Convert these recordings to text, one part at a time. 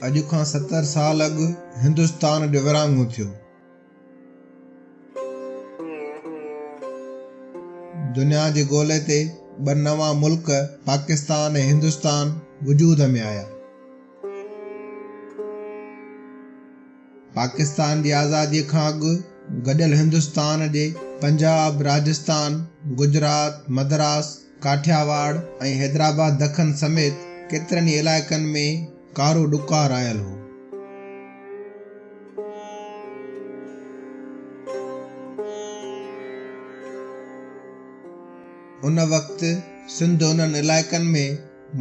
اڄ کان 70 سال اڳ هندستان جو ورهاڱو ٿيو. دنيا جي گولي تي ٻه نوان ملڪ پاڪستان ۽ هندستان وجود ۾ آيا. پاڪستان جي آزاديء کان اڳ گڏيل هندستان جي پنجاب، راجستان، گجرات، مدراس، ڪاٺياواڙ ۽ حيدرآباد دکن سميت ڪيترن ئي علائقن ۾ ڪارو ڏڪار آيل هو. ان وقت سنڌ انهن علائقن ۾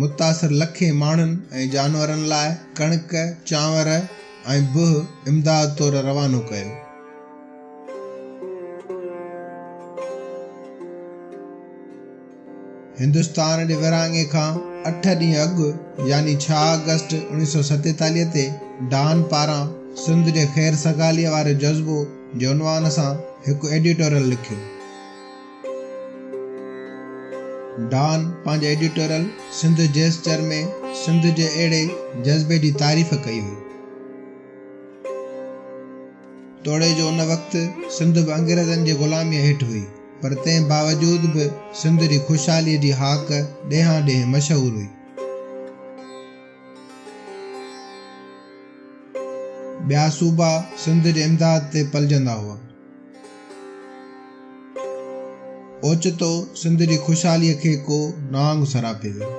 متاثر لکين ماڻهن ۽ جانورن لاء ڪڻڪ، چانور ۽ بهه امداد طور روانو ڪيو. هندستان جي ورهاڱي کان اٺ ڏينهن اڳ يعني ڇهه آگسٽ 1947 تي ڊان پاران سنڌ جي خير سگاليء وارو جذبو جي عنوان سان هڪ ايڊيٽوريل لکيو. ڊان پنهنجي ايڊيٽوريل سنڌ جيسچر ۾ سنڌ جي اهڙي جذبي جي تعريف ڪئي هئي. توڙي جو ان وقت سنڌ به انگريزن جي غلاميء هيٺ هئي، پر تنهن باوجود به سنڌ جي خوشحاليء جي هاڪ ڏيهان ڏيهه مشهور هئي. ٻيا صوبا سنڌ جي امداد تي پلجندا هئا. اوچتو سنڌ جي خوشحاليء کي ڪو نانگ سراپي ويو.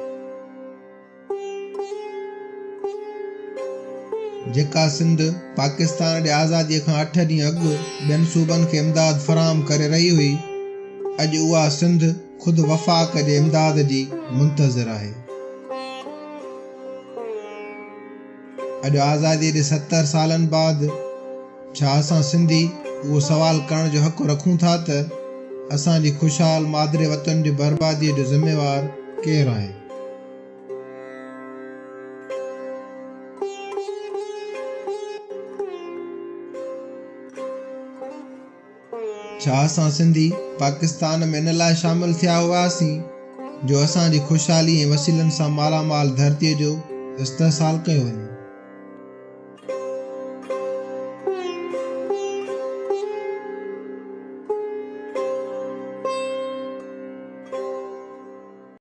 جيڪا سنڌ پاڪستان جي آزاديء کان اٺ ڏينهن اڳ ٻين صوبن کي امداد فراهم ڪري رهي هئي، اڄ اها سنڌ خود وفاق جي امداد جي منتظر آهي. اڄ آزاديء جي 70 سالن بعد ڇا اسان سنڌي اهو سوال ڪرڻ جو حق رکون ٿا ته اسان جي خوشحال مادري وطن جي برباديء جو ذميوار ڪير آهي؟ ڇا اسان سنڌي پاڪستان ۾ ان لاء شامل ٿيا هئاسين جو اسان جي خوشحالي ۽ وسيلن سان مالا مال ڌرتيء جو استحصال ڪيو وڃي؟